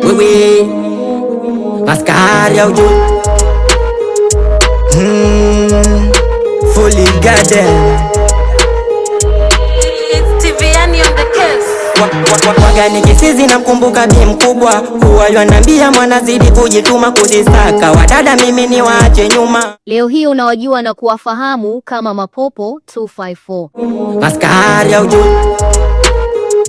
Wewe askari ya ujui Fully garden. It's TVN on the case. Waga nikisizi na mkumbuka bi mkubwa, huwa yanambia mwana zidi kujituma kuzisaka wadada, mimi ni waache nyuma. Leo hii unawajua na kuwafahamu kama Mapopo 254. Askari ya ujui.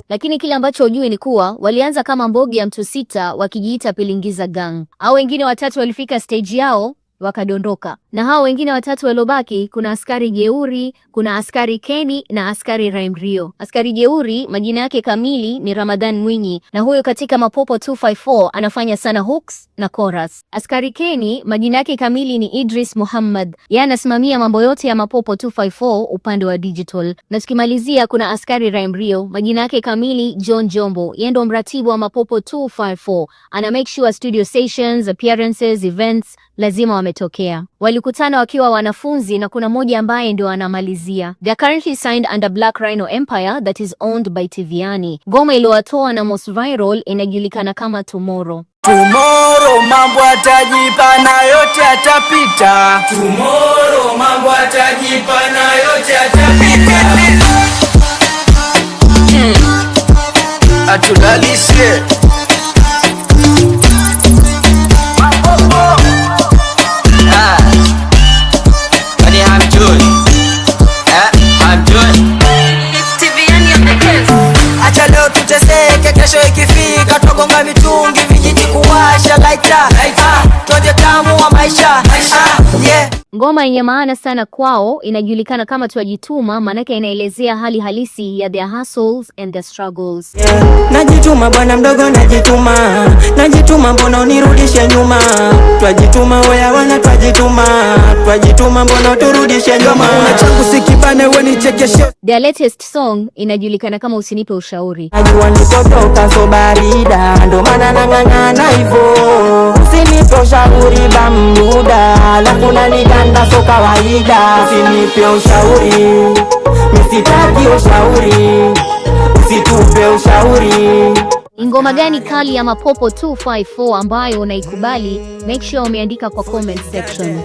Lakini kile ambacho hujui ni kuwa walianza kama mbogi ya mtu sita wakijiita Pilingiza Gang. Au wengine watatu walifika stage yao wakadondoka, na hao wengine watatu waliobaki, kuna askari Jeuri, kuna askari Keni na askari Raimrio. Askari Jeuri majina yake kamili ni Ramadhan Mwinyi, na huyo katika Mapopo 254 anafanya sana hooks na chorus. Askari Keni majina yake kamili ni Idris Muhammad, yeye anasimamia mambo yote ya Mapopo 254 upande wa digital. Na tukimalizia, kuna askari Raimrio, majina yake kamili John Jombo, yeye ndo mratibu wa Mapopo 254, ana make sure studio sessions, appearances, events lazima wametokea. Walikutana wakiwa wanafunzi na kuna mmoja ambaye ndio anamalizia. They are currently signed under Black Rhino Empire that is owned by Tiviani. Ngoma iliyowatoa na most viral inajulikana kama Tomorrow. Tomorrow mambo atajipa na yote atapita. Tomorrow mambo atajipa na yote atapita. Atulalishe. Ah. Kwani hamjui? Eh, hamjui? It's TVN on the case. Acha leo tuteseke, kesho ikifika twagonga mitungi, vijiji kuwasha lighter. Ah, tuonje tamu wa maisha. Ah, yeah. Ngoma yenye maana sana kwao inajulikana kama Twajituma, maanake inaelezea hali halisi ya their hustles and their struggles. Yeah. Najituma bwana mdogo, najituma, najituma, mbona unirudishe nyuma? Twajituma oya wana, twajituma, twajituma, mbona uturudishe nyuma? Una changu sikibane, we nichekeshe. Their latest song inajulikana kama Usinipe Ushauri. Najua nikotoka so barida, ndo maana nang'ang'ana hivo. Usinipe ushauri bamuda, alafu naniganda so kawaida. Usinipe ushauri, misitaki ushauri, usitupe ushauri. Ni ngoma gani kali ya Mapopo 254 ambayo unaikubali? Make sure umeandika kwa comment section.